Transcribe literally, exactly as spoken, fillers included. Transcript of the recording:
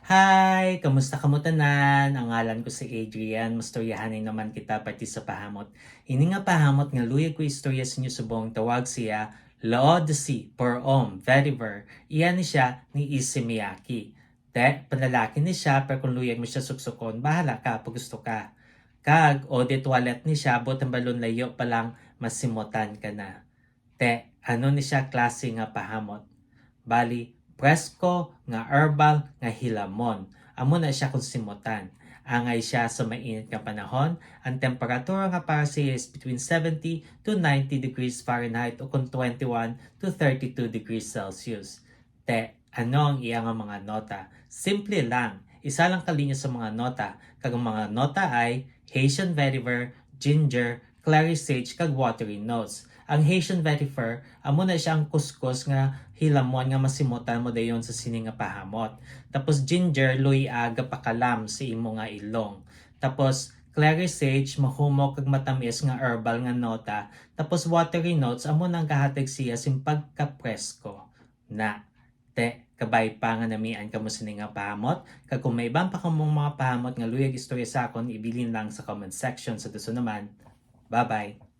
Hi! Kamusta kamo tanan? Ang ngalan ko si Adrian. Mastoryahanay naman kita parte sa pahamot. Ini nga pahamot nga luyag ko istorya sa inyo subong tawag siya L'eau de scie, pour homme, vetiver. Iya ni siya ni Issey Miyake. Te, panlalaki ni siya, pero kung luyag mo siya suksukon, bahala ka pag gusto ka. Kag eau de toilette ni siya, buot silingon layo pa lang masimutan ka na. Te, ano ni siya klase nga pahamot? Bali, presko nga herbal nga hilamon. Amo na siya kung simutan. Angay siya sa mainit nga panahon, ang temperatura nga para siya is between seventy to ninety degrees Fahrenheit o kung twenty-one to thirty-two degrees Celsius. Te, ano ang iya nga mga nota? Simple lang. Isa lang ka linya sa mga nota, kag ang mga nota ay Haitian vetiver, ginger, clary sage, kag watery notes. Ang Haitian vetiver, amo na siya ang kuskus nga hilamon nga masimutan mo dayon sa sini nga pahamot. Tapos ginger, luy-a gapakalam sa imo nga ilong. Tapos clary sage, mahumok kag matamis nga herbal nga nota. Tapos watery notes, amo nang gahatag siya sing pagkapresko. Na, te, kabay pa nga namian kamo sini nga pahamot, kag kung may iban pa kamong mga pahamot nga luyag istorya sa akon, ibilin lang sa comment section. Sa dason naman, bye-bye.